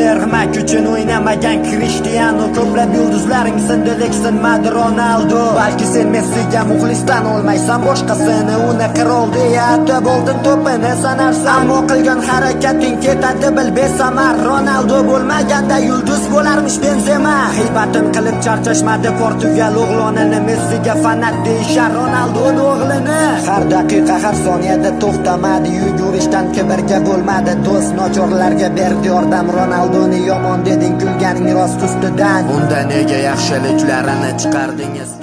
Terma uchun o'ynamagan Krishtianu. Ko'plab yulduzlaring sindi, lek sinmadi Ronaldo. Balki sen Messiga muxlisdan olmaysan boshqasini. Uni qirol deya atab oltin to'pini sanarsan. Ammo qilgan harakating ketadi bil besamar. Ronaldo bo'lmaganda yulduz bo'larmish Benzema. G'iybatin qilib charchashmadi Portugal o'g'lonini. Messiga fanat deyishar Ronaldoni o'g'lini. Har daqiqa, har soniyada to'xtamadi yugurishdan, kibrga bo'lmadi do'st, nochorlarga berdi yordam. Ronaldoni yomon deding, kulganing rost ustidan. Unda nega yaxshiliklarini chiqardingiz?